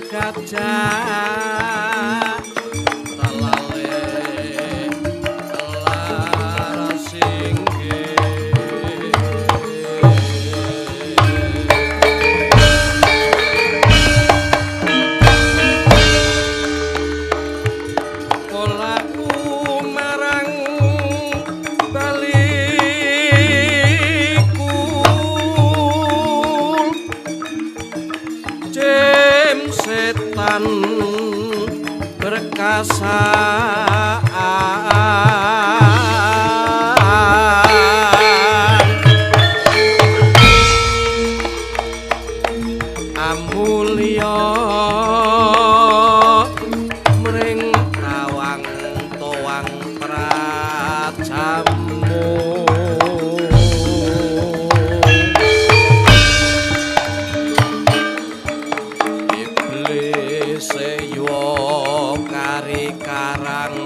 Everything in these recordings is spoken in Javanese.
Gajah telale lara singgih polaku marang baliku jem setan berkasaan amulya mring tawang towang prajamu iblis yo kari karang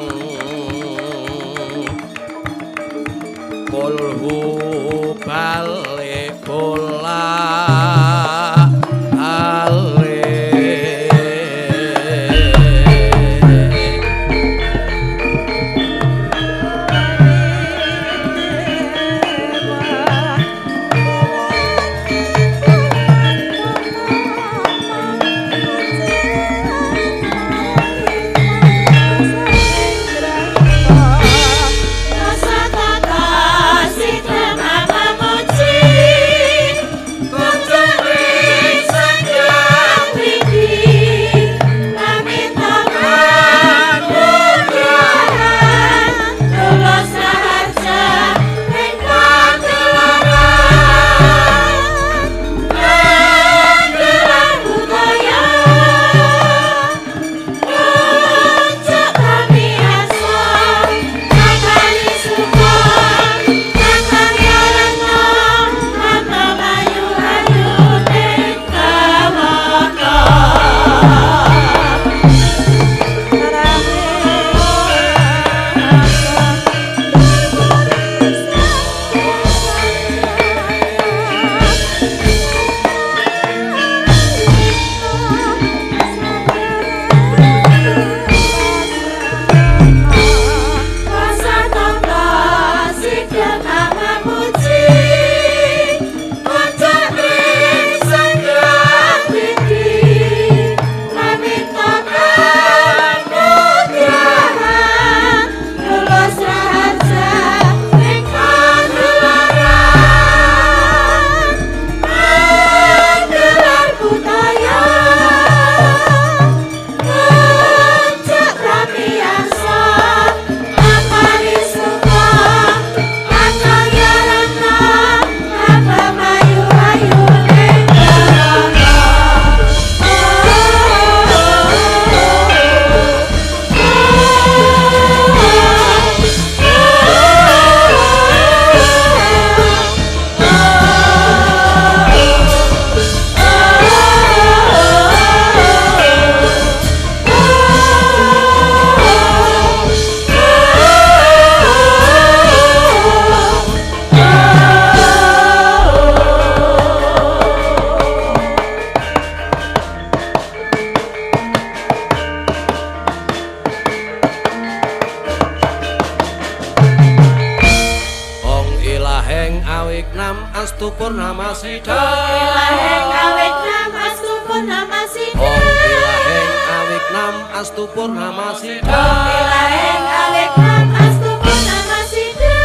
Awik Nam Astu Purnama Sida. Ilaheng awik nam astu purnama sida. Ong Ilaheng Awik Nam Astu Purnama Sida. Ilaheng awik nam astu purnama sida.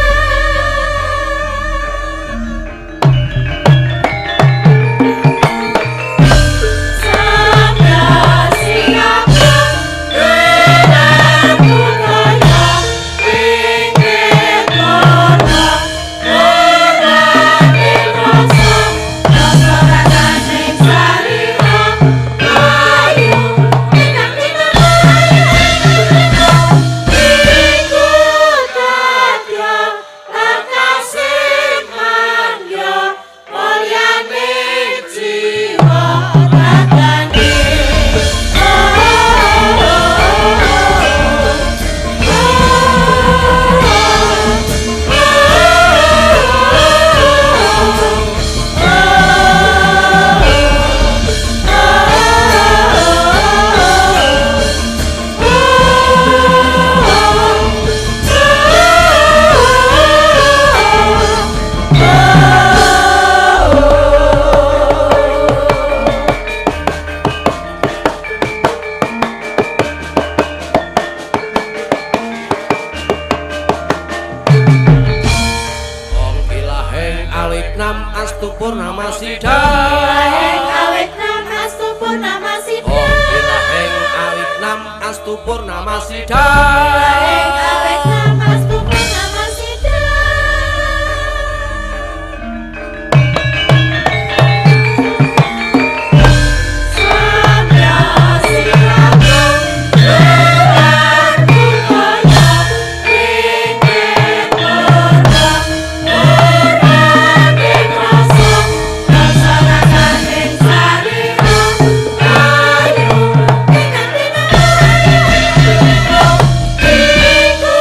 Sabda sinabda gelar budaya pinggir purna ora rasa rasa rataning sarira ayu ingkang tinamtu iku dadya lekasing mangya mulyane jiwa ragane. Ong Ilaheng Awik Nam Astu Purnama Sida. Ilaheng awik nam astu purnama sida. Ong Ilaheng Awik Nam Astu Purnama Sida. Ilaheng awik nam astu purnama sida. Sabda sinabda gelar budaya pinggir purna ora rasa rasa rataning sarira ayu ingkang tinamtu iku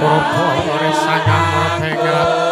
Para sang amrta.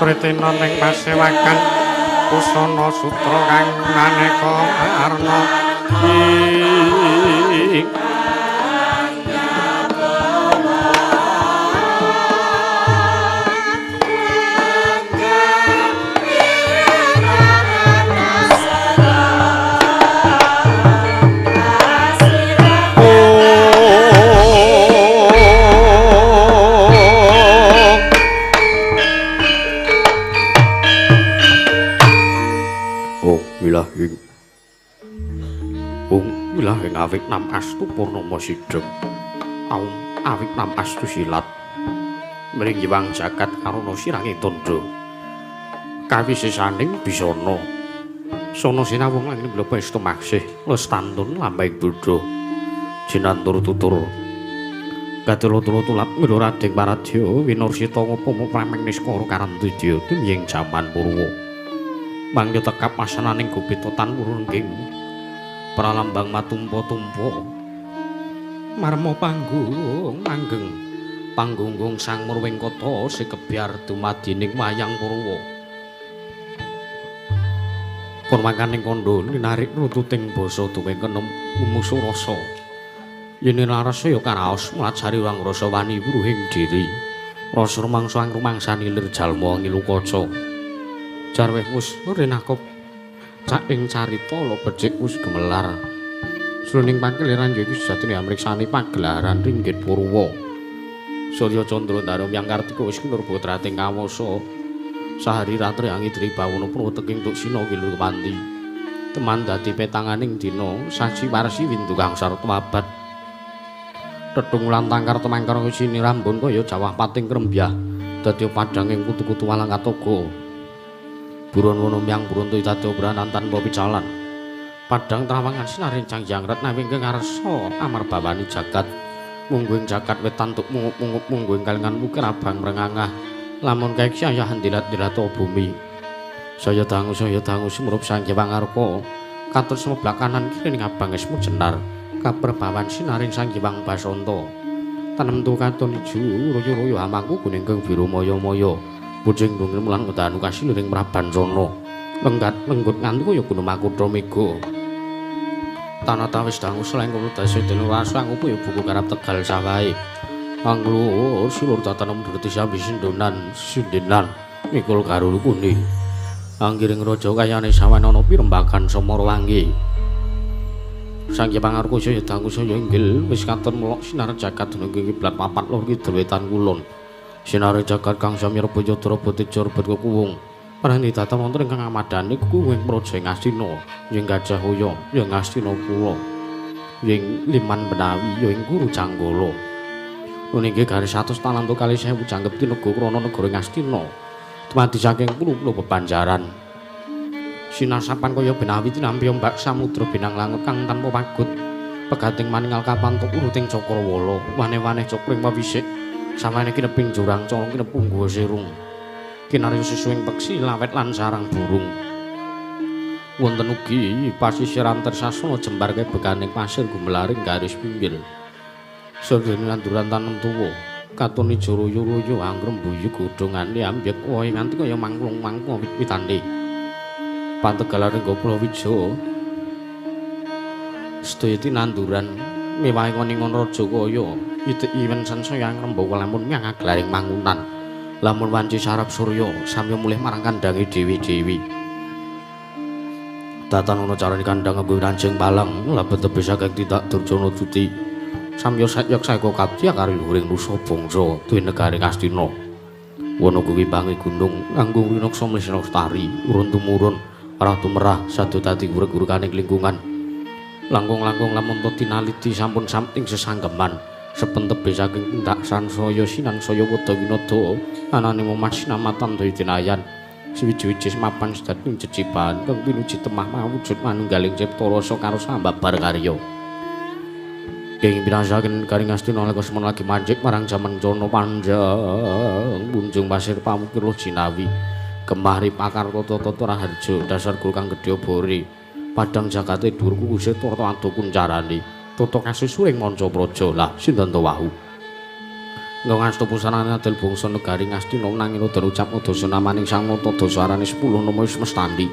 Sritina ning pasewakan busana sutra kang maneka arna ing awik nam astu purnama sidhem aum awik nam astu silat mring yiwang jagat karana siranging tandha kawisisaning bisana sono sinawung langit mlebu estu maksih lestantun lambang bodho jinantur tutur kadula tulap milurading paradya winursita ngupama prameng niskara karantidya tumying jaman purwa mangke tekap asananing gupita tan wurungging pralambang matumpa-tumpa marma panggung manggeng panggunggung sang murwengkata sikebyar dumadining wayang purwa purmakaning kandha linarik rututing basa duwing kenem mumusu rasa yen laras ya karaos mlajari wang rasa wani wuruhing diri rasa rumangsa rumangsani lir jalma ngilu kaca jarweh wis rinakop cak ing carita lo becik wis gemelar sruning pakeliran ya iki sejatine amriksani pagelaran ringgit purwa Surya Candra Ndara Hyang Kartika wis kinurba trating kawasa sahari ratri angidri bawana purwa teking duksina kilur kepanti teman dadi petanganing dina saji warsi windu kang sarta abad tetung lan tangkar temangkar sini rambun kaya jawah pating krembyah dadi padhanging kutu-kutu walang katoga buron wono myang buruntu dadi obranan tanpa picalan padhang trawangan sinaring jangjang retna wingking ngarsa amarbawani jagat mungguing jagat wetan tuk mungup-mungup mungguing kalingan wukir abang mrengangah lamun kaeksi ayahan dilat-dilat bumi saya dangu sumrup sang Hyang Arka katon semeblak kanan kiri ning abang esmu jenar kaperbawan sinaring sang Hyang Basanta tanemtu katon ijo royo-royo hamangku kuning kang biru maya-maya bujing dungil mulan ngedanu kasiluring Prabancana lenggat lenggut nganti kaya gunung makutha mega tanah tawis dangu selain kulo dasa dene rasa ngupu ya buku garap Tegal sawahe angluhur silur tatanem durti sambi sindonan sindenan mikul karo kuni Anggiring raja kayane sawan ana pirembagan Samarawangi. Sang Hyang Pangarsa ya dangu saya inggil wis katon melok sinar jagat nunggu kiblat papat lor kidul wetan kulon. Sinar jagat kang samya rebaya draba teja rebet kekuwung. Parani datan wonten ingkang amadani kuwing praja ing Astina, ing Gajah Hoya, ing Astina Pura, ing Liman Benawi, ya ing Guru Janggala. Nggih garis 100 talanto kalih sewu jangkep tinega krana negara ing Astina. Dumadi saking puluh-puluh bebanjaran. Sinasapan kaya benawi tinampi ombak samudra binang langut kang tanpa pagut. Pegating maningal kapantuk uruting cakrawala, wane-wane cokring pawisik. Samane kineping jurang colong kinepung guwa sirung. Kinarya susuing peksi lawet lan sarang burung. Wonten ugi pasisir antarsasana jembar kebekaning pasir gumelaring garis pinggir. Sadene nanduran tanem tuwa, katon ijo royo-royo anggrem buyu godhongane ambyek wohe nganti kaya mangklung-mangklung wit-witane. Pantegalane Goprawija sedaya tinanduran mewah ngon-ngon raja kaya itik iwen sansaya ngrembaka lamun ngaglaring mangunan. Lamun wanci sarap surya samya mulih marang kandhange dewi-dewi. Datan ana carane kandhang nganggo ranjing palang lebet tebih saking tindak Durjana Duti. Samya sakyek saeka kabya karo luhuring nusa bangsa duwe negari Ngastina. Wana kuwi bangi gunung nganggo rinaksa mlesna lestari urun tumurun arah tumerah sadu dadi gurek-gurekaning lingkungan. Langkung-langkung lamun to tinaliti sampun samting sesanggeman sepentebe saking tindak sansaya sinansaya weda winada anane omah sinamatan daya dinayan suwiji-wiji mapan sedating jeciban kang pinuji temah mawujud manunggaling cipta rasa karo sambabar karya. Kenging pinasaken garing Astina leka semono lagi mancik marang jaman cana panjang munjung pasir pamukir jinawi gemah ripakar tata-tata raharja dasar guru kang gedhe obore padang jagate dhuwur kukuse turta ado kuncarane tata kasusuring manca praja lah sinten to wahu ngasta pusanane adil bangsa negari Ngastina nanging udan ucap dasa namaning Sang Nata dasa arane 10 nama wis mestandi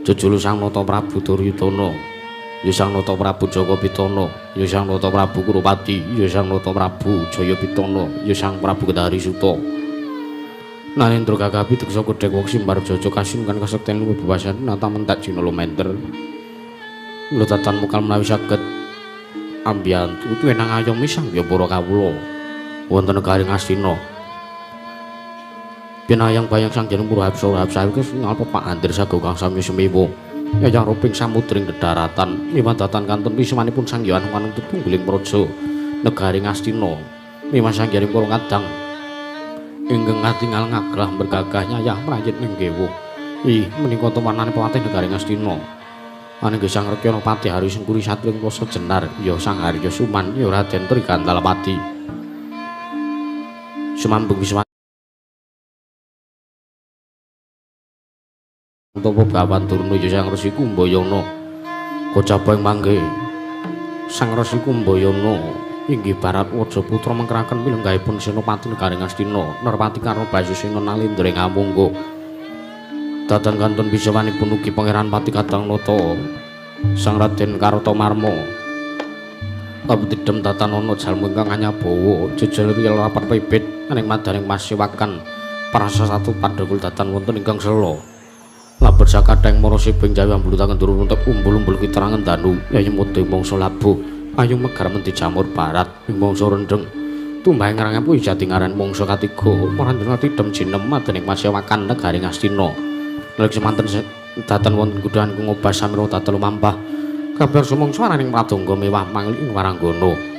jejulu Sang Nata Prabu Duryudana ya Sang Nata Prabu Jaka Pitana, ya Sang Nata Prabu Kurupati, ya Sang Nata Prabu Jaya Pitana, ya Sang Prabu Kedari Suta. Narendra gagapi deksa kodhek wong simbar jaja kasinkan kasekten luwih bebasan nata mentak jina lumenter. Mula datan mukal menawi saged ambiyantu tuwenang ayomi sang ya para kawula wonten negari Ngastina. Pinayang bayang sang jeneng Purhapsa Hapsa iki ngalpa Pak Andir saga kang sami semiwo. Yayang ruping samudring kedaratan miwah datan kantun wismanipun Sang Hyang Hanuman tetunggiling praja negari Ngastina miwah Sang Hyang para kadang ingkang katingal ngaglah bergagah nyayah mrayit ning kewu. Ih menika tumanane patih negari Ngastina. Anengge Sang Rekyana Patih Hari Sengkuri Satring Wasa Jenar ya Sang Harya Suman ya Raden Trigantalapati. Sumambung wisma Topo Bawan Durna ya Sang Resi Kumbayana. Kocapa ing mangke Sang Resi Kumbayana inggih Baratwaja putra mengkeraken pilenggahipun Senopati negari Ngastina Nerpati Karna Basusena Nalendra ing Amungga. Datan kantun bisawanipun ugi Pangeran Pati Kadang Nata Sang Raden Kartamarma. Kabetidhem datan ana jalma ingkang anyabawa jejel riyel rapat pipit aning madaning masiwakan prasa satu pandhakul datan wonten ingkang sela. Labet sakadheng mara sibing jawi ambulutangen durung untuk umbul-umbul kiterangan danu yayi mudhe mangsa labuh payung megar menti jamur barat ing mangsa rendheng tumbah ing rangapu jati ngaran mangsa katiga marandena tidhem jinem madening masyawakan negari Ngastina. Nalika semanten datan wonten gudhan ngobah samira datan lumampah kabar sumangsa araning pradangga mewah mangli ing waranggana.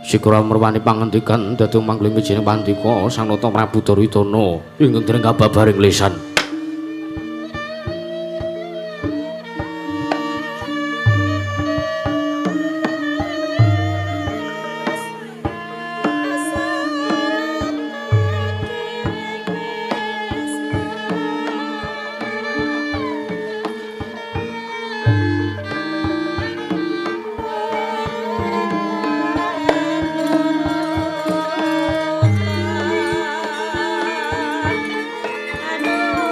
Sikura merwani pangendikan dadi mangling wijining pandika Sang Nata Prabu Duryudana ingkang dereng kababaring lesan. Aduh.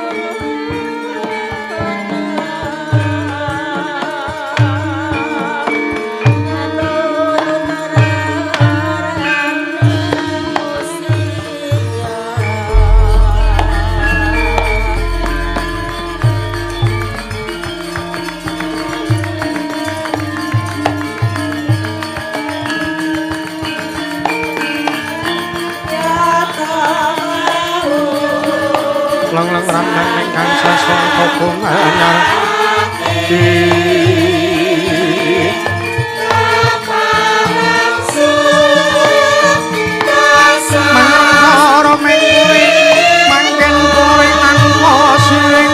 Agung anyar Mangkara mengkuri mangken kuri tanpa siring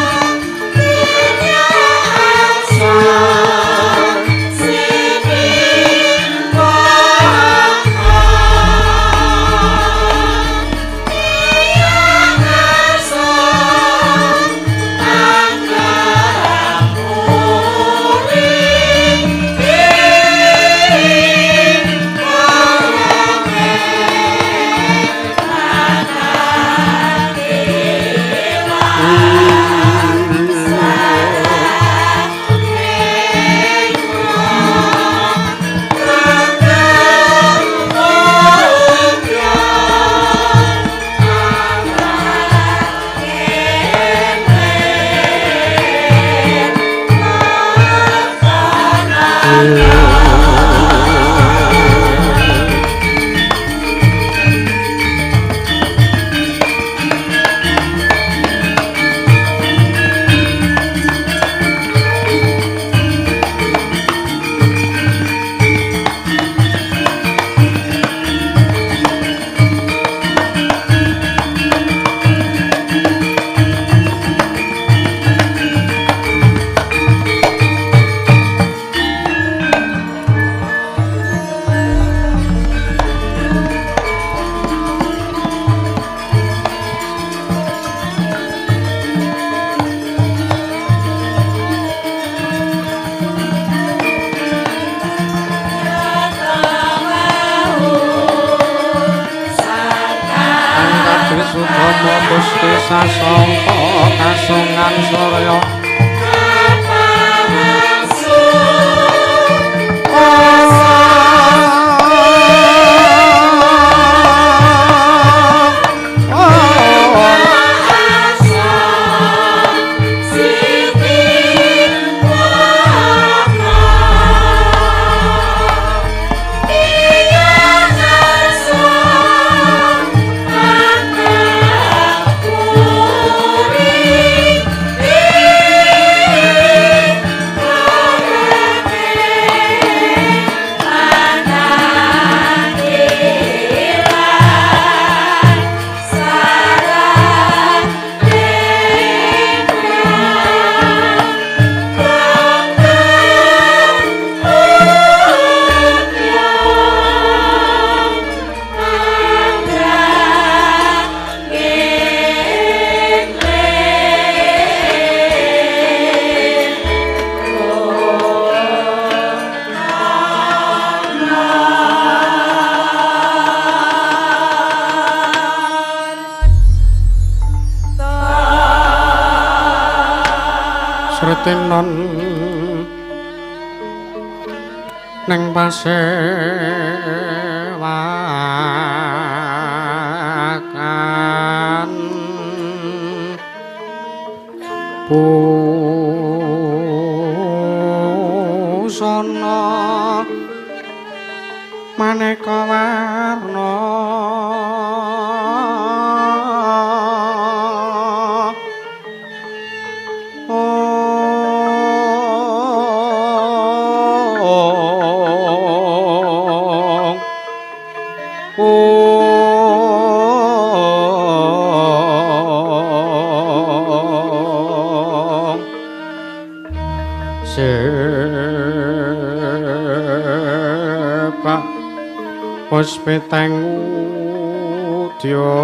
Sasongko kasungan surya Sretinon neng pasewakan busana maneka warna Sepak puspiteng udyana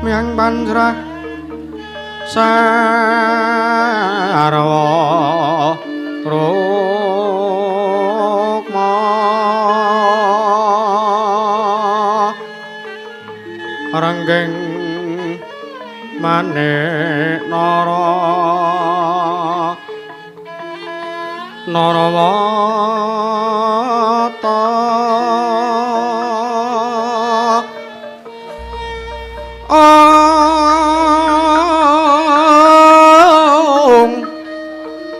miang panjrah sarwa rukma ranggeng manik nara narawata ong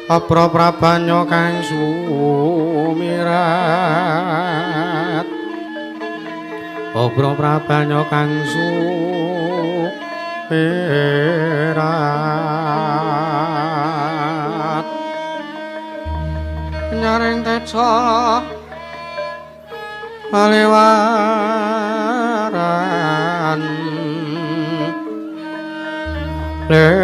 apra prabanya kang sumirat Obro prabanya kang superat nyaring teca palewaran ler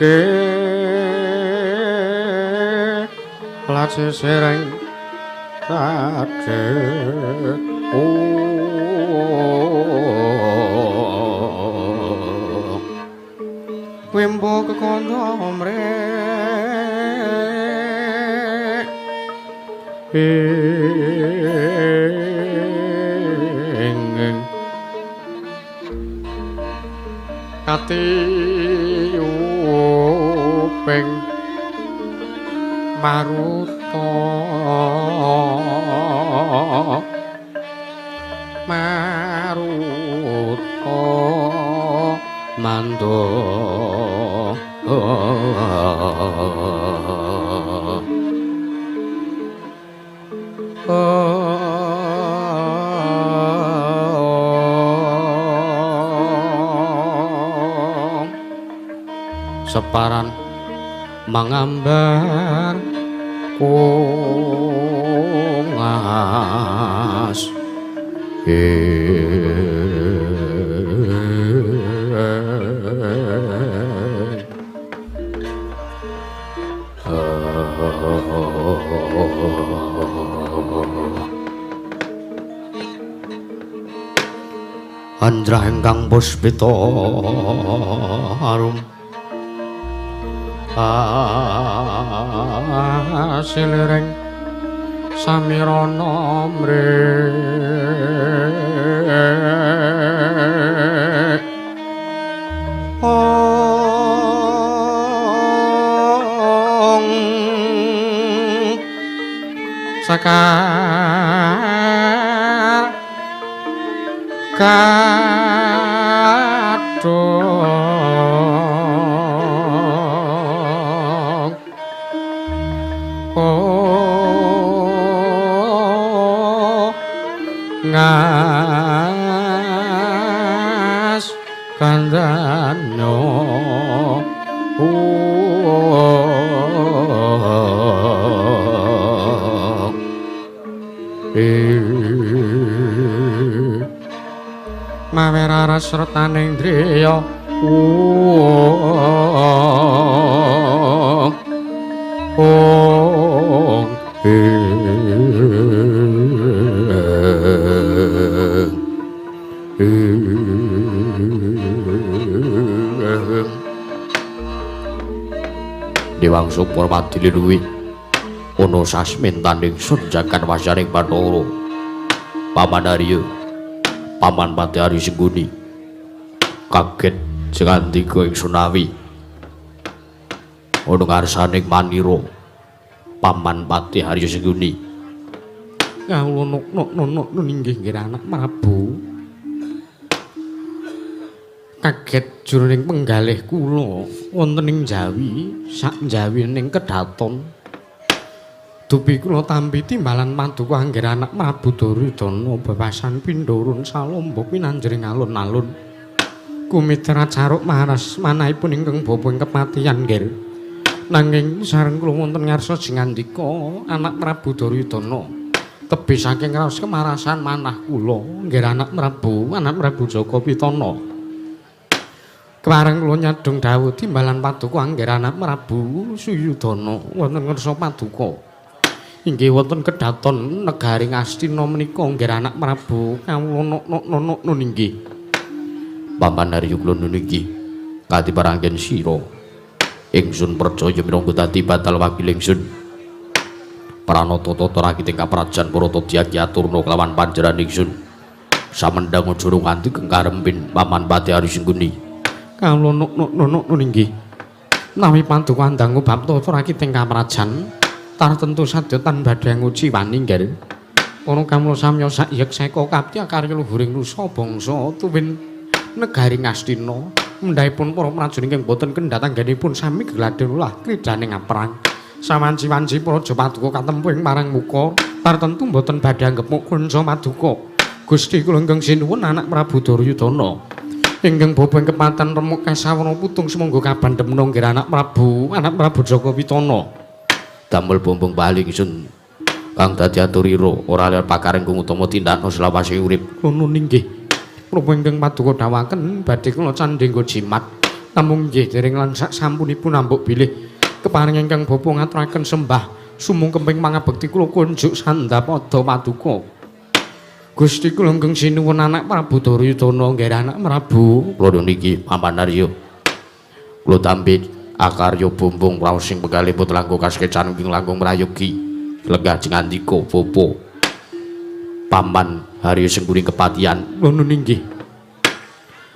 ke lajeng sereng sadhet wembo kekondo mrek ing katiyuping maruta maruta mando separan mangambar kungas Andrah ingkang puspita arum asilireng samirana mrek ong sakar kadhong ngas kandhano mawer aras retaning driya ong Dewangsa Purwadi liluwi ana sasmintaning sun jagan wasaring Bathara Paman Arya Paman Pati Arya Sengguni kaget sengandika ingsun awi ana ngarsaning manira Paman Pati Arya Sengguni kawula nok inggih nggih anak Prabu kaget jroning penggalih kula wonten ing Jawi sak Jawi ning kedaton dupi kula tampi timbalan paduka angger anak Prabu Duryudana bebasan pindha salomba pinanjering alun-alun kumitra caruk maras manahipun ingkang bapa ing kepatihan nggih nanging sareng kula wonten ngarsa jengandika anak Prabu Duryudana tebih saking raos kemarasan manah kula nggih anak Prabu Jaka Pitana kepareng kula nyadhong dawuh timbalan paduka angger anak Prabu Suyudana wonten ngarsa paduka inggih wonten kedaton negari Ngastina menika nggih anak Prabu kawula nok inggih Paman Arya kula niki katiparangken sira ingsun percaya minangka dadi batal wakil ingsun pranata tata rakit ing kaprajan Parata Dyaki aturna kelawan panjenengan ingsun samendhang aja nganti kengkarempin Paman Pati Arya Sengguni kawula nok inggih menawi paduka ndangu bab tata rakit ing kaprajan tartentu sadya tan badhe nguci wani nggih para kawula samya sak yekseka kapti karya luhuring nusa bangsa tuwin negari Ngastina mendhahipun para prajurit ingkang boten kendhat anggenipun sami gegladhen ulah kridaning aprang sawanci-wanci praja paduka katempuh ing marang muka Tartentu mboten badhe anggep kanca maduka. Gusti kula ingkang sinuwun anak Prabu Duryudana. Ingkang bapa ing kepatan remuk kasawana putung sumangga kabandhemna nggih anak Prabu Jaka Pitana. Damel bombong bali ingsun kang dadi aturira ora liya pakareng kang utama tindakno selawase urip. Ngono inggih. Menapa ingkang paduka dawuhaken badhe kula candhe nggo jimat. Namung nggih dereng lan sak sampunipun ambuk bilih keparing ingkang bapa ngaturaken sembah sumungkemping pangabekti kula kunjuk sandhapada paduka. Gusti kula ingkang sinuwun anak Prabu Duryudana nggih anak Prabu. Kula niki Paman Arya. Kula tampi akarya bumbung raos sing penggalih putra langkung kaskecan ing langkung prayogi. Lenggah jengandika bapa. Paman Harya sing kuring kepatihan. Ngono inggih.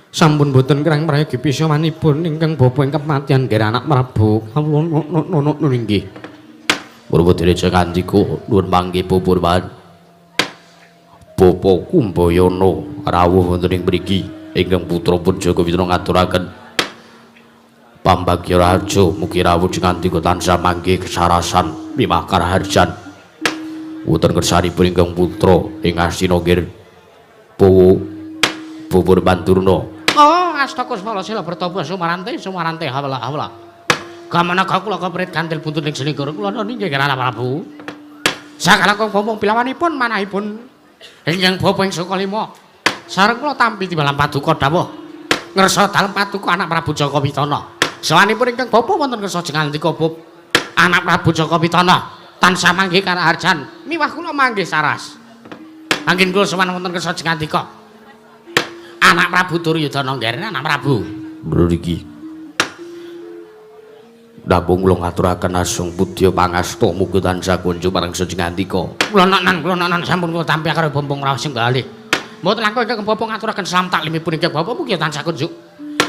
Sampun boten kirang prayogi pisawanipun ingkang bapa ing kepatihan nggih anak Prabu. Kawula nono inggih. Purwodene jengandika nuwun mangke bapa. Bapa Kumbayana rawuh wonten ing mriki ingkang putra pun Jaka Pitana ngaturaken pambagya raja mugi rawuh jengandika tansah manggih kesarasan mimah karaharjan wonten kersanipun ingkang putra ing Astina nggih Bapa Bandurna. Oh astakusmala sila bertapa sumarante sumarante hawla hawla gamana kula keprit kantil buntut ing selingkur kula niki nggih Prabu sakala ngomong pilawanipun manahipun ingkang bapa ing Sukalima sareng kula tampi timbalan paduka dawuh ngresa dalem paduka anak Prabu Jaka Pitana. Sawanipun ingkang bapa wonten ngresa jengandika bab anak Prabu Jaka Pitana tansah manggih karaharjan miwah kula manggih saras. Anggen kula sowan wonten ngresa jengandika anak Prabu Duryudana nggih anak Prabu. Mriki namung kula ngaturaken asung pudya pangasta mugi tansah kunjuk marang sejengandika. Kula nonan sampun kula tampi karo bombong raos sing galih. Mboten langkung ingkang bapa ngaturaken salam taklimipun ingkang bapa mugi tansah kunjuk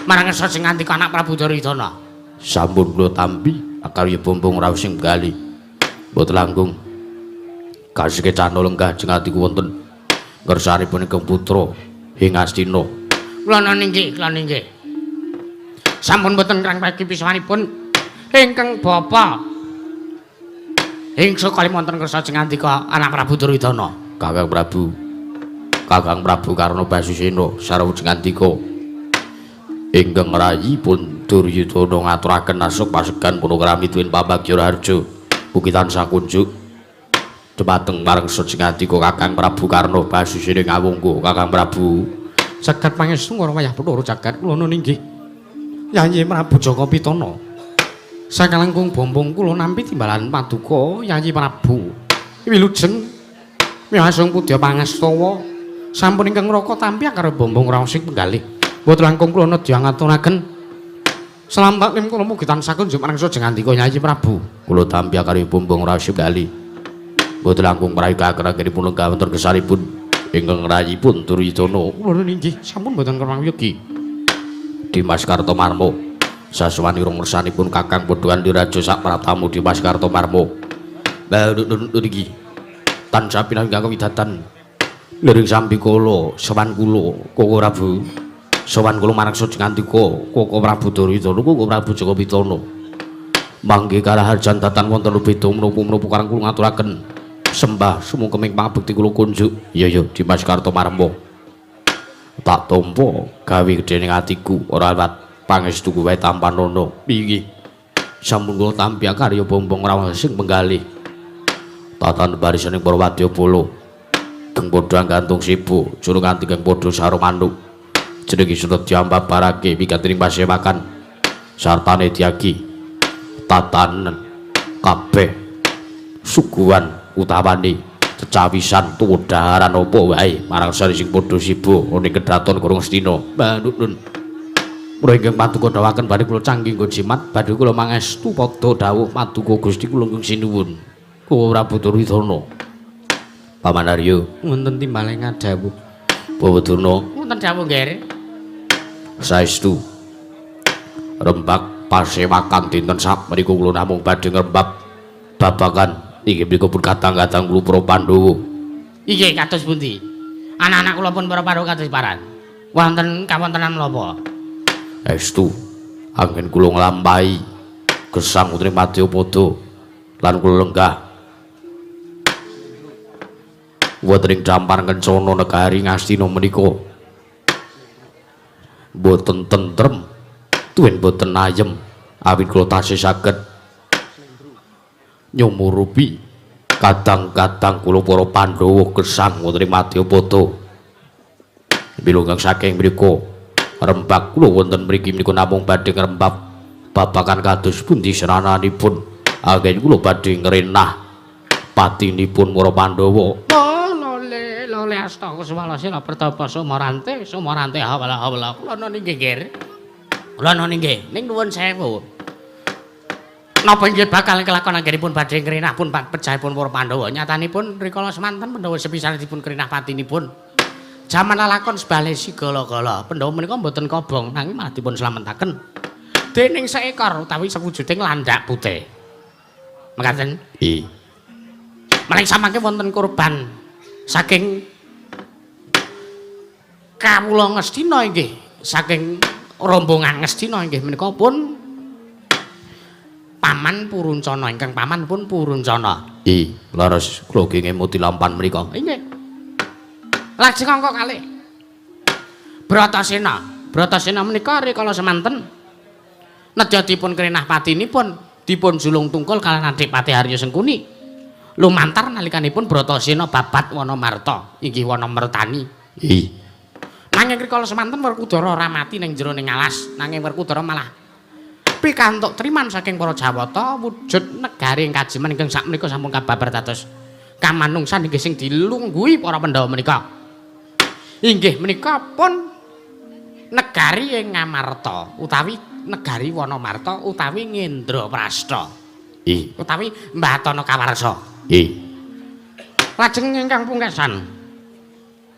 marang sejengandika anak Prabu Duryudana. Sampun kula tampi akarya bombong raos sing galih. Mboten langkung kasekecana lenggah jengatiku wonten ngersanipun ingkang putra ing Astina. Kula nonan inggih, kula inggih. Sampun mboten kirang pagi pisawanipun ingkang bapa ing Sukalima wonten ngresa jengandika anak Prabu Duryudana. Kakang Prabu Karna Basusena sarwa jengandika ingkang rayi pun Duryudana ngaturaken asuk pasegan punokrami tuwin pambagya raharja mugi tansah kunjuk dumateng marang sejengandika Kakang Prabu Karna Basusena ngawungku. Kakang Prabu jagat pangestu ngora wayah Bathara jagat kula nun inggih Yayi Prabu Jaka Pitana. Sakalangkung bombong kula nampi timbalan paduka Yayi Prabu. Wilujeng miwasung pudya pangastawa sampun ingkang raka tampi karo bombong raos sing penggalih. Mboten langkung kula nedya ngaturaken salam taklim kula mugi tansah kunjuk marang sejengandika Yayi Prabu. Kula tampi karo bombong raos sing penggalih. Mboten langkung prayoga akhir-akhiripun lenggah wonten gesaripun ingkang rayipun Duryudana. Kula inggih sampun mboten kerang yogi. Dimas Kartomarmo saswani rong ngersanipun Kakang Podhoan Diraja sak pratamu Dimas Kartomarmo. Niki tansah pinanggih kawidatan liring sambikala sowan kula Koko Prabu. Sowan kula marang sejengandika Koko Prabu Duryudana Koko Prabu Jaka Pitana. Mangke karaharjan datan wonten beda menapa-menapa karang kula ngaturaken sembah sumungkeming pangabekti kula kunjuk. Iya ya Dimas Kartomarmo. Tak tampa gawe gedhe ning atiku ora liwat pangestu wae tampanono. Piye sampun kula tampi karya bombong rawuh sing penggalih. Tatan barisaning para wadyabala geng padha gantung sibu juru nganti geng padha sarung manuk jenenge sunut diambabarake wigatine pasewakan sartane diagi tatanan kabeh suguhan utawane cecawisan tuwudaharan apa wae marang sari sing padha sibu ning kedaton Gurung Astina. Manut Mula ingkang paduka dawuhaken badhe kula canggih nggo jimat badhe kula mangestu padha dawuh paduka Gusti kula ingkang sinuwun Koko Prabu Duryudana. Paman Arya wonten timbale ngadhawuh. Bawa Durna wonten dawuh nggih. Saestu rembak pasewakan dinten sak menika kula namung badhe ngrembak babagan inggih menika pun kadang-kadang kula para Pandhawa. Inggih kados pundi? Anak-anak kula pun para Pandhawa kados paran. Wonten kawontenan menapa? Estu anggen kula nglampahi gesang putri Madyapada lan kula lenggah Wonten ing Dampar Kencana negari Ngastina menika boten tentrem tuwin boten ayem awit kula tasih saged nyumurupi kadang-kadang kula para Pandhawa gesang wonten ing Madyapada. Bilunggang saking mriku rembag kula wonten mriki menika namung badhe ngrembab babagan kados pundi srananipun anggen kula badhe ngrenah patinipun para Pandhawa. Lole lole asta kuswala sila pertapa sumarante sumarante hawala hawala kula noni nggih nggih. Kula noni nggih ning nuwun sewu. Napa inggih bakal kelakon anggenipun badhe ngrenah pun pejahipun para Pandhawa. Nyatanipun rikala semanten Pandhawa sepisan dipun krenah patinipun. Jaman lalakon sebale sigala-gala Pandhawa menika mboten kobong nanging malah dipun slametaken dening seekor utawi sewujuding landak putih. Mekaten? Nggih. Menawi samangke wonten korban saking kawula Ngastina inggih, saking rombongan Ngastina inggih menika pun Paman Puruncana ingkang paman pun Puruncana. Nggih, leres kula nggih ngemuti lampan menika. Nggih. Lajeng angka kalih Bratasena. Bratasena menika rikala semanten nedya dipun krenah patinipun dipun julung tungkul kaliyan Adipati Harya Sengkuni. Lumantar nalikanipun Bratasena babat Wanamarta, inggih Wanamertani. Nggih. Nanging rikala semanten Werkudara ora mati ning jero ning alas, nanging Werkudara malah pikantuk triman saking para Jawata wujud negari ing kajiman ingkang sakmenika sampun kababar dados kamanungsan inggih sing dilungguhi para Pandhawa menika. Inggih menika pun negari ing Ngamarta utawi negari Wanamarta utawi Ngendraprasta. Nggih. Utawi Mbatana Kawarsa. Nggih. Lajeng ingkang pungkasan.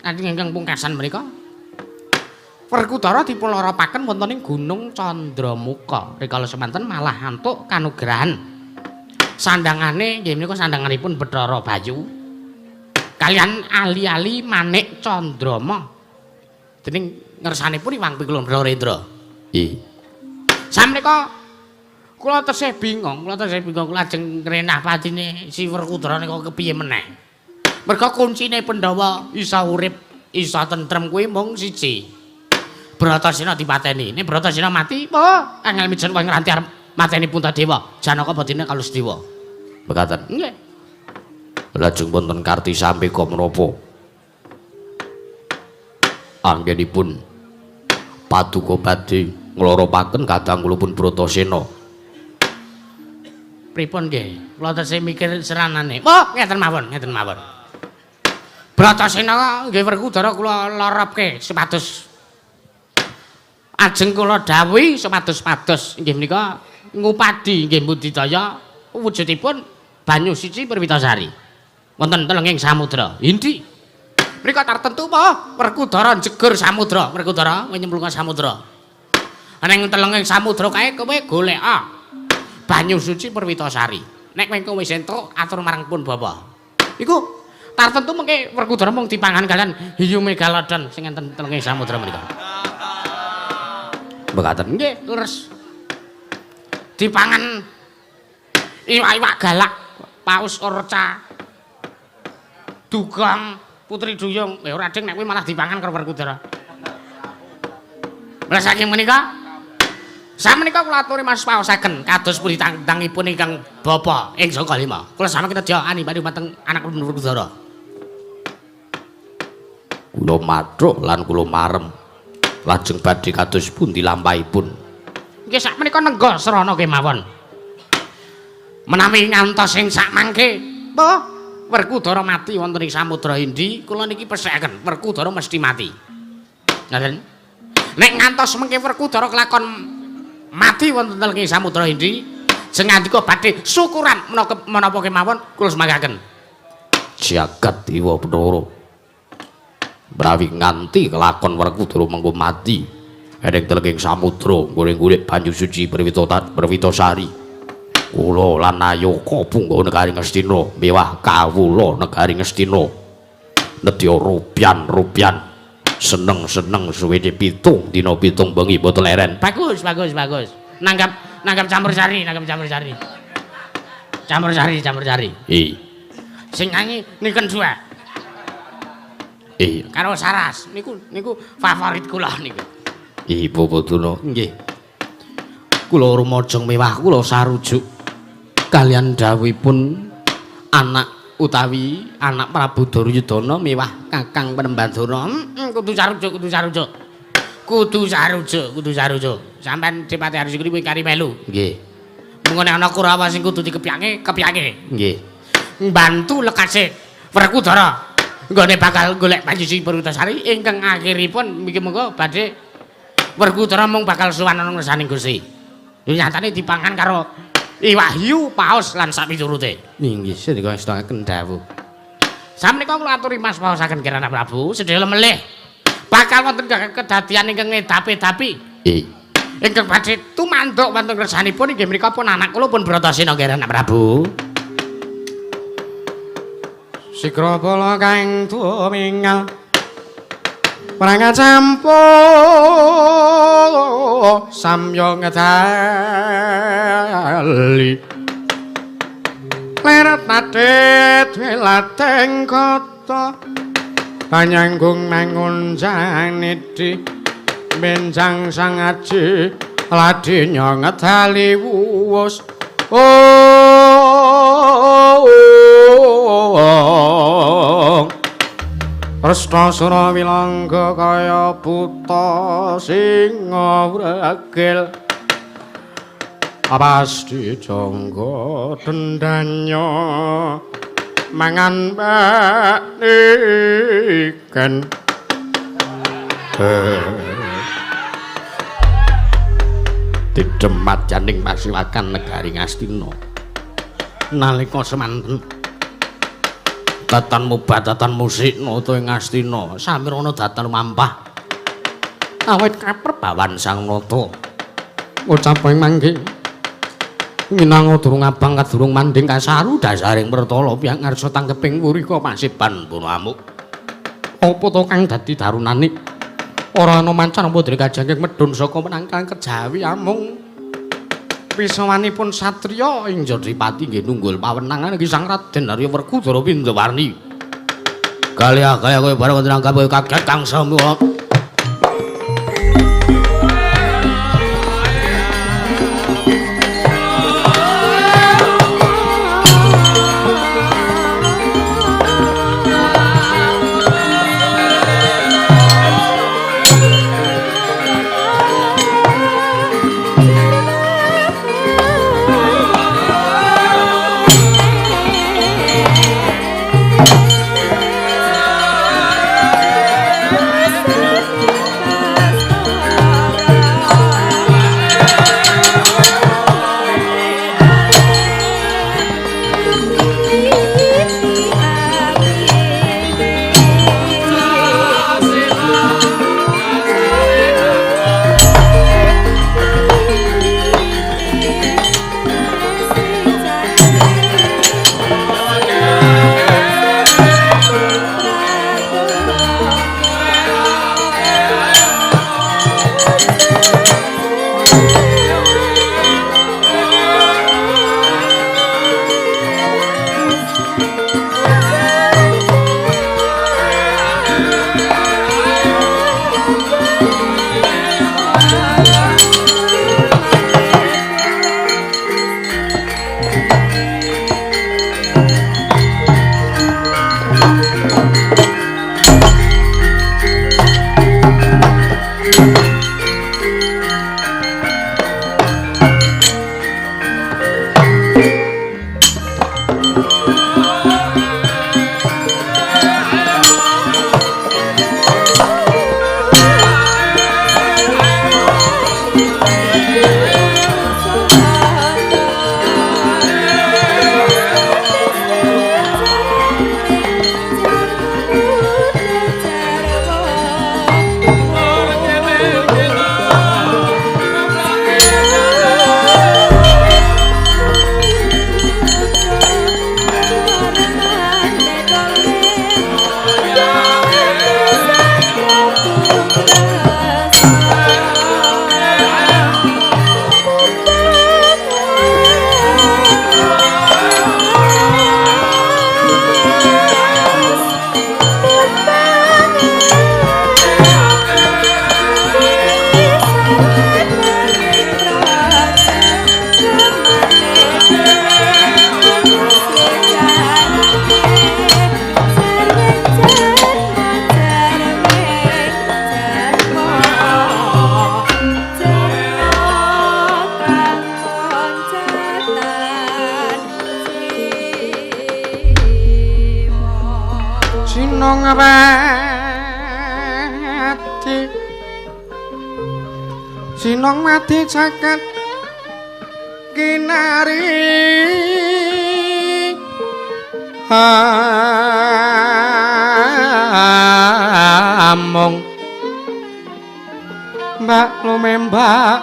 Lajeng ingkang pungkasan menika Werkudara dipunloropaken wonten ing Gunung Candramuka. Rikala semanten malah antuk kanugrahan. Sandangane nggih menika sandanganipun Bathara Bayu. Kaliyan ali-ali Manik Candrama. Dening ngersanipun Iwang Pikulun Brarendra. Nggih. Samenika kula tesih bingung, kula tesih bingung lajeng ngrenah patine si Werkudara nika kepiye meneh. Merga kuncine Pandhawa isa urip, isa tentrem kuwi mung siji. Bratasena dipateni. Nek Bratasena mati, apa angel mijen kowe ngranti arep mateni Puntadewa. Janaka badine kalus dewa. Mekaten. Nggih. Lajeng wonten karti sampeka menapa? Anggenipun paduka badhe ngloropaken kadang kula pun Bratasena. Pripun nggih? Kula tesih mikir seranane. Oh, ngeten mawon, ngeten mawon. Bratasena nggih Werkudara kula loropke supados ajeng kula dawuhi supados-pados inggih menika ngupadi inggih budidaya wujudipun banyu suci Perwitasari. Wonten telenging samudra Hindi. Mriko tartentu apa? Werkudara jegur samudra, Werkudara nyemplung samudra. Ning telenging samudra kae kowe goleka banyu suci Perwitasari. Nek kowe wis entuk atur marang pun bapa. Iku tartentu mengke Werkudara mung dipangan kalian hiyu megalodon sing enten telenging samudra menika. Mekaten. Nggih, leres. Dipangan iwak-iwak galak, paus orca, dugong, putri duyung. Ora ding nek kuwi malah dipangan karo Werkudara. Lah saking menika samenika kula aturi Mas paosaken kados pundi tangtangipun ingkang bapa ing Sangka Lima. Kula samangke nedya ani-ani dhumateng anak Werkudara. Kula mathuk lan kula marem. Lajeng badhe kados pundi lampahipun? Nggih sakmenika nengga srana kemawon. Menawi ngantos ing sakmangke, apa Werkudara mati wonten ing Samudra Hindi, kula niki pesekaken Werkudara mesti mati. Ngaten. Nek ngantos mengke Werkudara kelakon mati wonten ing Samudra Hindi, jeng ngandika badhe syukuran menapa kemawon kula semanggaken. Jagat Dewa Bathara. Menawi nganti kelakon Werkudara mengko mati ing telenging samudra golek-golek banyu suci Perwitasari. Kula lan Nayaka punggawa negari Ngastina mewah kawula negari Ngastina. Nedya rupian-rupian seneng-seneng suwene 7 dina 7 bengi boten leren. Bagus, bagus, bagus. Nanggap campur sari, nanggap campur sari. Campur sari, campur sari. Nggih. Sing nyanyi niken dua. Iya. Karo Saras niku niku favorit kula niku. Ibu Baduna nggih. Kula rumajeng mewah kula sarujuk kalian dawuhipun anak utawi anak Prabu Duryudana mewah Kakang Penemban Durna. Kudu sarujuk, kudu sarujuk. Kudu sarujuk, kudu sarujuk. Sampeyan Dipati Arsukri kuwi kari melu. Nggih. Mengko nek ana Kurawa sing kudu dikepyake, kepyake. Nggih. Mbantu lekase Werkudara. Nggone bakal golek Panji Purwitasari ingkang akhiripun miki mengko badhe Werkudara mung bakal sowan ana ngersaning Gusti. Nyatane dipangan karo iwak hiyu, paus lan sapiturute. Inggih, sendika estakaken dawuh. Samenika kula aturi Mas paosaken Kirana Prabu sedhela melih. Bakal wonten kedadian ingkang ngedapi-dapi. Nggih. Ingkang badhe tumanduk wonten ngersanipun inggih menika pun anak kula pun Bratasena Kirana Prabu. Sikra bala kang tumingal prang campo samya ngedali leret nadit wilateng kota panyanggung mangun janidi benjang sang aji ladinya ngedali wuwus. Oh, Resta sura wilangga kaya buta singa wregil pasti jangga dendanya mangan baniken. Didemat janing pasiwakan negari Ngastina nalika semanten datan mubadatan musik nata ing Ngastina samirana datan mampah awit kaperbawan sang nata ucap ing mangke minanga durung abang kadurung manding kasaru dasaring pertala piyang ngarsa tanggeping wurika pasiban pun amuk apa to kang dadi darunane ora ana mancan apa drekajangking medhun saka menangkang kejawi amung pisawanipun satriya ing Jodripati nggih nunggul pawenangan iki Sang Raden Arya Werkudara Pindawarni. Kaliya kaya kowe bareng wonten anggap kaget kang sami. Sinong mati jagat kinari among mbak lumembak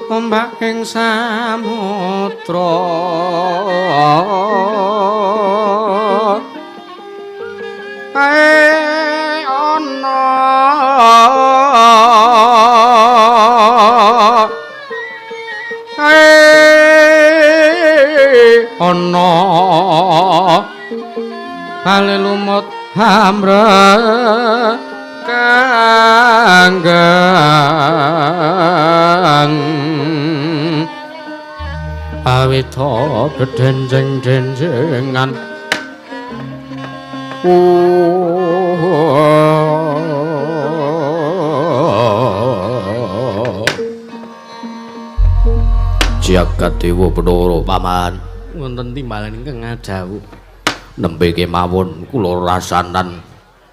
ombak ing samudra ae ana ana bali lumut hamre kanggang awita bedenjeng-denjengan Jagat Dewa Bathara paman wonten timbalan ingkang ngadhawuh nembe kemawon kula rasanan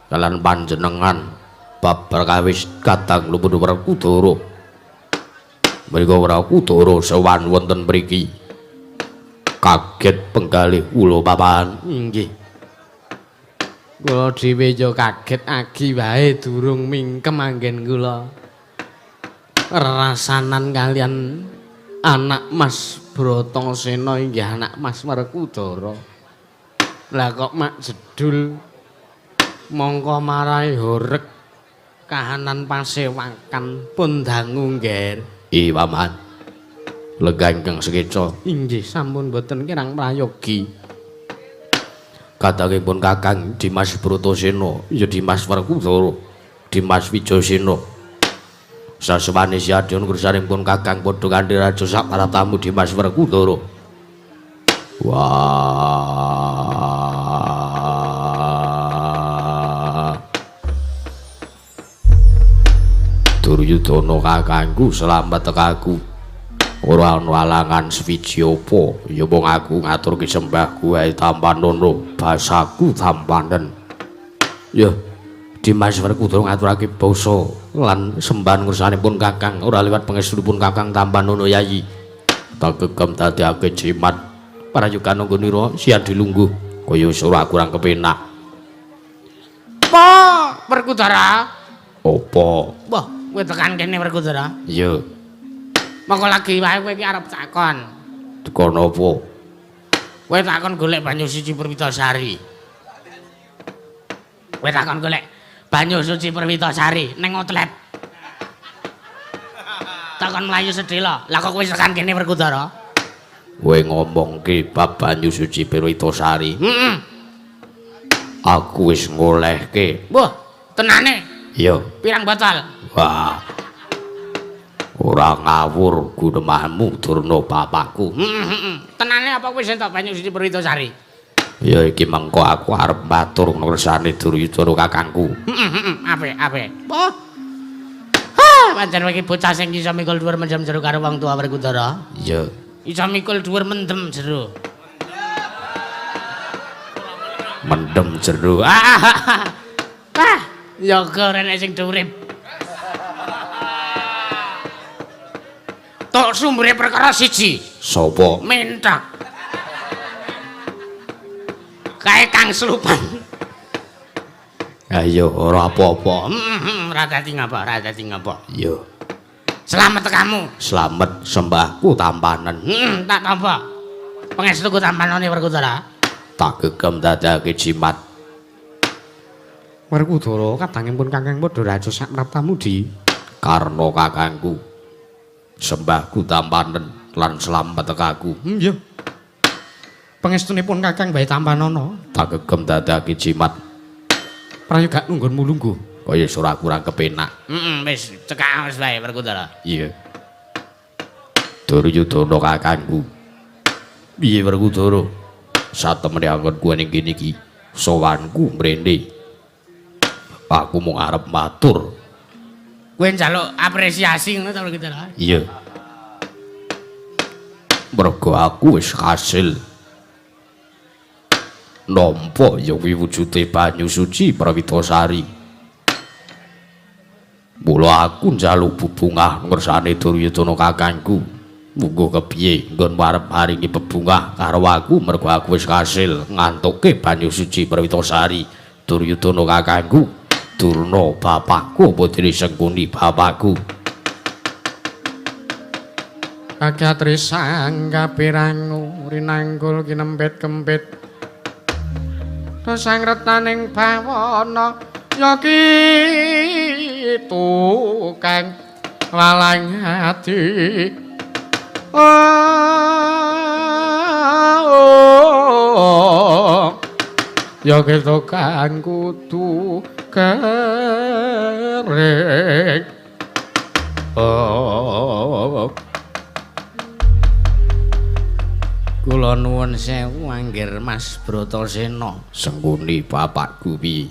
kalian panjenengan bab perkawis kadang lumpur Werkudara. Mriku Werkudara sowan wonten mriki. Kaget penggalih kula paman. Inggih. Kula dhewe ya kaget agi wae durung mingkem anggen kula. Rasanan kalian anak Mas Bratasena inggih anak Mas Werkudara. Lah kok mak jedul mongko marai horeg kahanan pasewakan pun dangu ngger. Ih paman. Lenggah ingkang sekeca. Inggih sampun boten kirang prayogi. Kadangipun Kakang Dimas Bratasena ya Dimas Werkudara, Dimas Wijayasena. Saswane siadyan kersanipun Kakang padha kanthi raja sak para tamu Dimas Werkudara. Wah. Duryudana kakangku selamat tekaku. Ora ana alangan swiji apa, ya mung aku ngaturke sembahku wae tampanono, basaku tampanen. Ya, Dimas Werkudara ngaturake basa lan sembahan ngersanipun Kakang ora liwat pangestunipun Kakang tampanono Yayi. Tak gegem dadekake jimat prayoga nanggonira sian dilungguh kaya ora kurang kepenak. Apa Werkudara? Apa? Wah, kowe tekan kene Werkudara? Iya. Monggo lagi wae kowe iki arep takon. Takon apa? Kowe takon golek banyu suci Perwitasari. Kowe takon golek banyu suci Perwitasari ning outlet. Takon mlayu sedhela. Lah kok kowe tekan kene Werkudara? Kowe ngomongke bab banyu suci Perwitasari. Heeh. Aku wis ngolehke. Wah, tenane? Iya. Pirang botol? Wah. Ora ngawur gunemanmu Durna bapakku. Tenane apa kowe entuk banyu suci Perwitasari? Ya iki mengko aku arep matur ngersane Duryudana kakangku. Apik, apik. Wah. Ha, pancen iki bocah sing iso mikul dhuwur mendem jero karo wong tuwa Werkudara. Iya. Iso mikul dhuwur mendem jero. Mendem jero. Ah, ya ora enek sing urip. Tok sumbere perkara siji. Sapa? Menthok. Kae Kang Slupan. Ayo ora apa-apa. Ora dadi ngapa, ora dadi ngapa. Iya. Slamet kamu. Slamet sembahku tampanen. Tak tampa. Pangestuku tampanane Werkudara. Tak gegem dadake jimat. Werkudara kadangipun Kakang padha raja sak praptamu di Karna kakangku. Sembahku tampanen lan slamet tekaku. Iya. Pangestunipun Kakang bae tampanana. Tak gegem dadake jimat. Prayoga nunggonmu lungguh. Kaya ora kurang kepenak. Heeh, wis cekak wis wae Werkudara. Iya. Duryudana kakangku. Piye Werkudara? Satemene anggonku ning kene iki, sowanku mrene. Aku mung arep matur. Kowe njaluk apresiasi ngono ta Werkudara? Iya. Mergo aku wis kasil nampa ya kuwi wujude banyu suci Prawitasari. Mula aku njaluk bebungah ngersane Duryudana kakangku. Munggo kepiye nggon arep maringi bebungah karo aku mergo aku wis kasil ngantuke banyu suci Prawitasari. Duryudana kakangku, Durna bapakku apa dene Sengkuni bapakku. Kagatri sang kapirangu rinanggul kinempit kempit. Sang retaning bawana ya ki tukang walang ati. Oh, ya ki tukang kudu kering. Oh, kula nuwun sewu anggir Mas Bratasena. Sengkuni bapakku piye?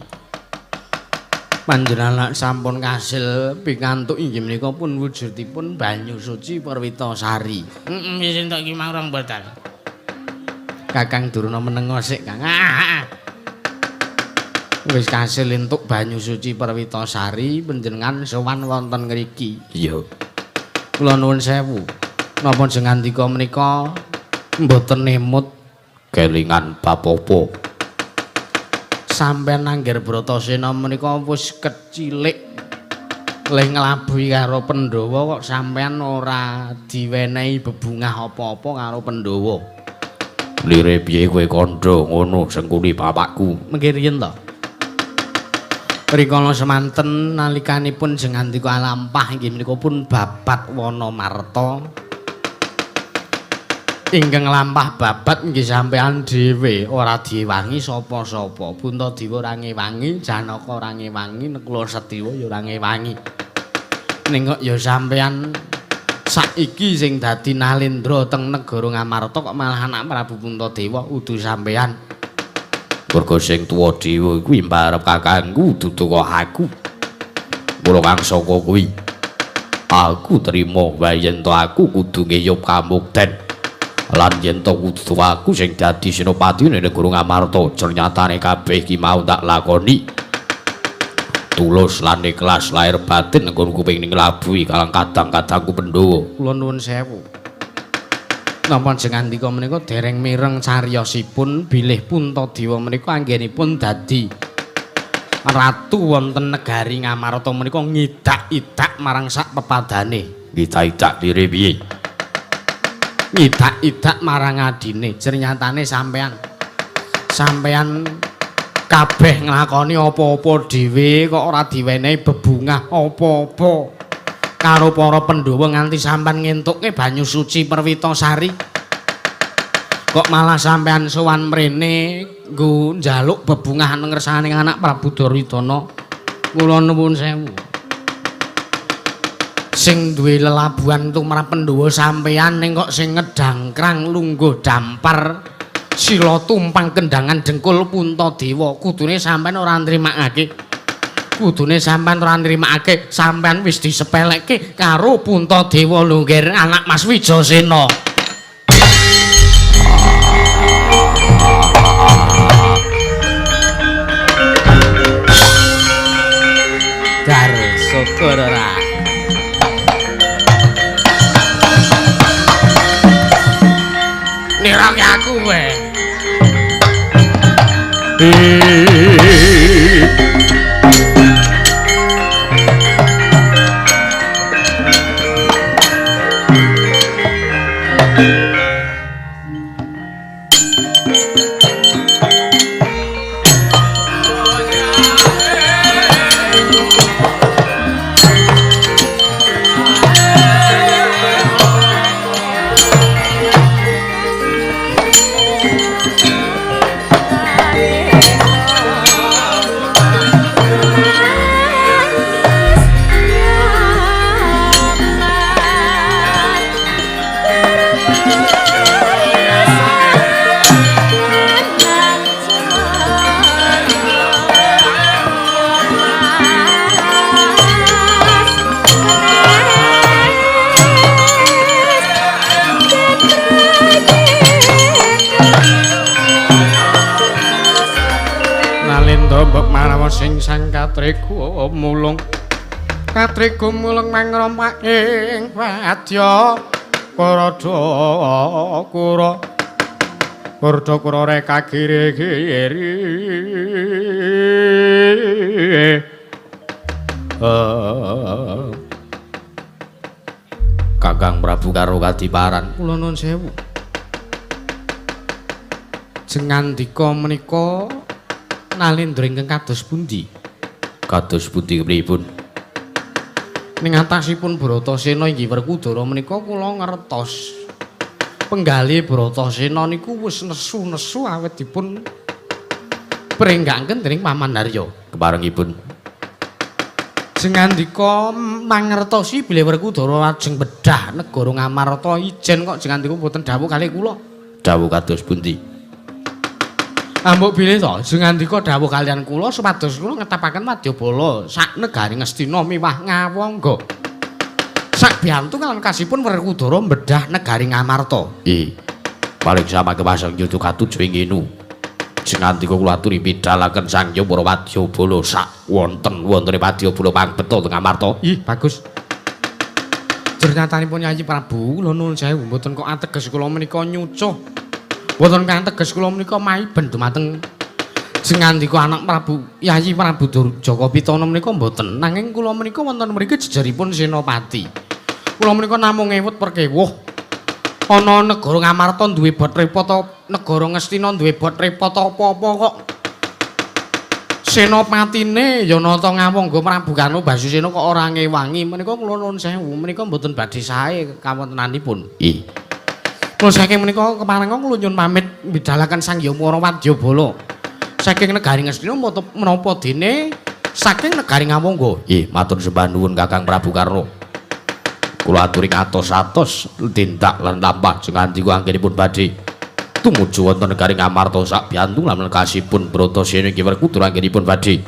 Panjenengan sampun kasil pikantuk inggih menika pun wujudipun banyu suci Perwitasari. Heeh, wis entuk iki mang rong botol. Kakang Durna menengo sik, Kang. Wis kasil entuk banyu suci Perwitasari, panjenengan sowan wonten ngriki. Iya. Kula nuwun sewu. Napa jengandika menika mboten emut kelingan bab apa? Sampeyan Angger Bratasena menika wis kecilik leh nglabuhi karo Pandhawa kok sampeyan ora diwenehi bebungah apa-apa karo Pandhawa. Lire piye kowe kandha ngono Sengkuni bapakku? Mengki riyen to. Rikala semanten nalikanipun jengandika lampah inggih menika pun babat Wanamarta. Ingkang lampah babat nggih sampean dhewe, ora diewangi sapa-sapa. Puntadewa ora ngewangi, Janaka ora ngewangi, Nakula Sadewa ya ora ngewangi. Ning kok ya sampean saiki sing dadi nalendra teng negara Ngamarta kok malah anak Prabu Puntadewa udu sampean. Mergo sing tuwa dhewe kuwi mbarep kakangku dudu kok aku. Mula kang saka kuwi aku trima wae yen to aku kudu ngeyup kamukten. Lan yen to kudu aku sing dadi senopati ning negara Ngamarta, ternyatane kabeh iki mau tak lakoni tulus lan ikhlas lahir batin nggon kuping ning nglabuhi kalang kadang-kadangku Pandhawa. Kula nuwun sewu. Napa jengandika menika dereng mireng cariyosipun bilih Puntadewa menika anggenipun dadi ratu wonten negari Ngamarta menika ngidak-idak marang sak pepadane. Ngidak-idak lire piye? Ngidak-idak marang adine. Jernyatane sampean kabeh nglakoni apa-apa dhewe kok ora diwenehi bebungah apa-apa karo para Pandhawa nganti sampean ngentukke banyu suci Perwitasari. Kok malah sampean sowan mrene nggo njaluk bebungah ngersane anak Prabu Duryudana. Kula nuwun sewu. Sing duwe lelabuhan tumrap Pandhawa sampean ning kok sing ngedangkrang lungguh dampar sila tumpang kendangan dengkul Puntadewa. Kudune sampean ora nrimakake. Kudune sampean ora nrimakake, sampean wis disepelekke karo Puntadewa lho ngger anak Mas Wijasena. Dar syukur ora. Niroke aku kowe. sing sang katrega mulung. Katrega mulung mangrompak ing wadya Karada kura. Karada kura reka giri-giri. Kakang Prabu karo kadiparan. Kula nuwun sewu. Jengandika menika nalindra ingkang kados pundi? Kados pundi kepripun? Ning atasipun Bratasena inggih Werkudara menika kula ngertos. Penggalih Bratasena niku wis nesu-nesu awit dipun prenggangken dening Paman Harya. Keparengipun. Jengandika mangertosi bilih Werkudara lajeng bedhah negara Ngamarta ijen kok jengandika mboten dawuh kalih kula. Dawuh kados pundi? Ambok bilih to jengandika dawuh kalian kula supados kula ngetapaken wadyabala sak negari Ngastina miwah Ngawangga. Sak biyantu lan kasipun Werkudara bedhah negari Ngamarta. Ih. Paling sama kepasang yuda katuju ing nginu. Jengandika kula aturi pidhalaken Sang Hyang para wadyabala sak wonten-wontene wadyabala pangbeta teng Ngamarta. Ih, bagus. Jernyatanipun Yayi Prabu, kula nuwun sewu mboten kok ateges kula menika nyucuh. Mboten ateges kula menika maiben dumateng jengandika anak Prabu Yayi Prabu Jaka Pitana menika mboten. Nanging kula menika wonten mriki jejeripun Senopati. Kula menika namung ngewut perkewuh. Ana negara Ngamarta duwe bot repot, negara Ngastina duwe bot repot apa-apa kok. Senopatine ya nata Ngawangga Prabu Karna Basusena kok ora ngewangi. Menika kula nuwun sewu, menika mboten badhe sae kawontenanipun. Ih. Kula saking menika keparenga kula nyuwun pamit mbidhalaken Sang Hyang Para Wadyabala. Saking negari Ngastina menapa dene saking negari Ngawangga. Ih, matur sembah nuwun Kakang Prabu Karna. Kula aturi atos-atos tindak lan lampah jengandika anggenipun badhe tumuju wonten negari Ngamarta sak biyantu lan kasipun Bratasena inggih Werkudara anggenipun badhe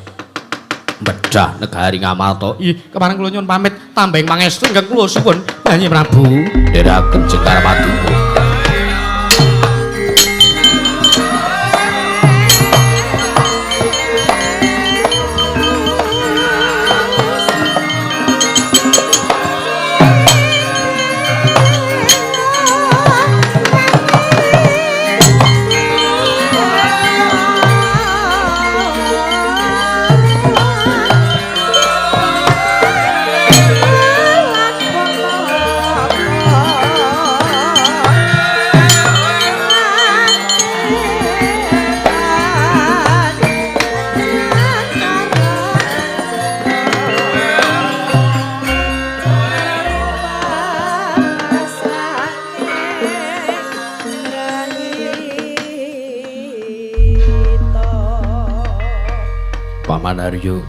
bedhah negari Ngamarta. Ih, kepareng kula nyuwun pamit tambahing pangestu ingkang kula suwun Yayi Prabu. Ndherekaken jengkar paduka. Paman Haryo,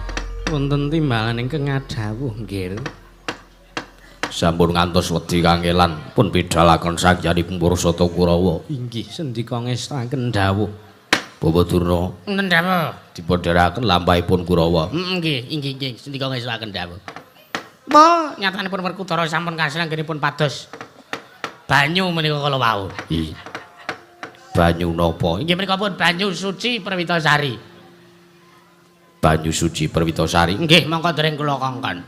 wonten timbalan ingkang ngadhawuh nggih. Sampun ngantos wedi kangelan pun bidhalaken sangyanipun para Sata Kurawa. Inggih, sendika ngestaken dawuh. Bapak Durna, wonten dawuh. Dipun dherekaken lampahipun Kurawa. Nggih, inggih nggih, sendika ngestaken dawuh. Apa nyatanipun Werkudara sampun kasil anggenipun pados banyu menika kala wau. Ih. Banyu napa? Inggih menika pun banyu suci Perwitasari. Banyu suci Perwitasari. Nggih, mongko dereng kula kongkon.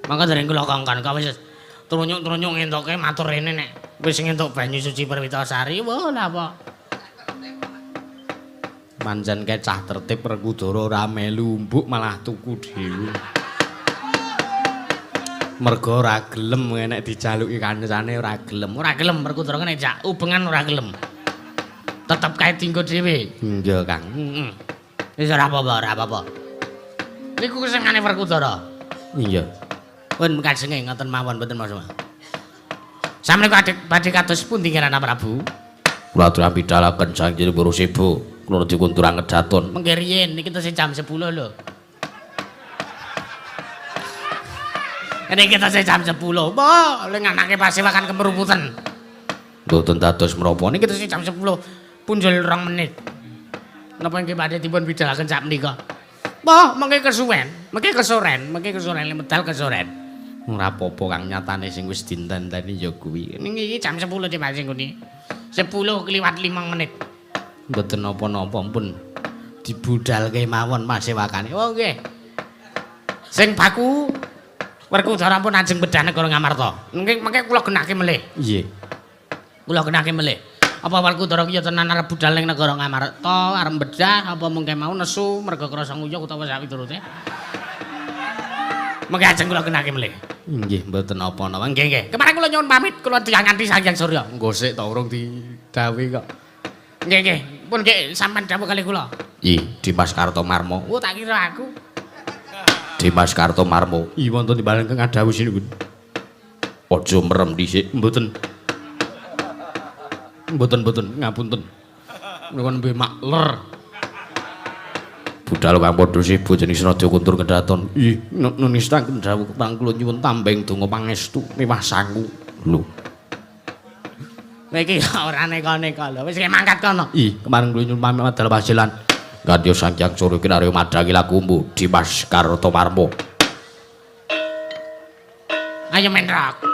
Mongko dereng kula kongkon, kok wis trunyuk-trunyuk ngentoke matur rene nek wis ngentuk banyu suci Perwitasari, wah lha apa. Pancen kecah tertib Werkudara ora melu mbuk malah tuku dhewe. Mergo ora gelem nek dijaluki kancane ora gelem. Ora gelem Werkudara nek jak ubengan ora gelem. Tetep kae dinggo dhewe. Nggih, Kang. Heeh. Wis ora apa-apa, ora apa-apa. Niku kesenengane Werkudara. Iya. Pun kajenge ngoten mawon mboten Mas. Sampeyan adek badhe kados pundi Kirana Prabu? Kula aturi pidhalaken Sang Hyang Puruseba, kula dikunturang kedaton. Mengke riyin niki tesih jam 10 lho. Niki tesih jam 10. Wah, ling anake pasewakan kemeruputan. Mboten dados menapa niki tesih jam 10 punjul 2 menit. Napa nggih badhe dipun bidhalaken sak menika? Wah, mengke kesuwen, mengke kesoren, mengke kesoren medal kesoren. Ora apa-apa Kang, nyatane sing wis dintenteni ya kuwi. Ning iki jam 10 dhewe sing ngene. 10 kliwat 5 menit. Mboten napa-napa pun. Dibudalke mawon pasewakane. Oh nggih. Sing baku Werkudara pun ajeng bedah negara Ngamarta. Nggih, mengke kula genahke melih. Nggih. Kula genahke melih. Apa Werkudara ki ya tenan arep budal ning negara Ngamarta, arep bedah apa mungke mau nesu merga krasa nguyuh utawa sawiturute. Mengke ajeng kula genahke melih. Nggih, mboten napa-napa. Nggih, nggih. Kemarin kula nyuwun pamit, kula nganti Sang Hyang Surya. Engko sik ta urung didhawuhi kok. Nggih, nggih. Pun nggih sampean dawuh kali kula. Ih, Dimas Kartomarmo. Oh, tak kira aku. Dimas Kartomarmo. Ih, wonten timbalan kang adhawuh sinuwun. Aja merem dhisik, mboten. Mboten-mboten, ngapunten. Menika nembe makler. Budal kang padha sibuk jeneng Raja Kuntur Kedhaton. Ih, nunistaken dawuh kepang kula nyuwun tambeng donga pangestu miwah sangu. Lho. Kowe iki ora neka-neka lho. Wis mangkat kono. Ih, kemarin kula nyuwun pamit madal pasilan. Gandya Sang Hyang Surya kinarya madhangi lakumu Dimas Kartomarmo. Ayo menrok.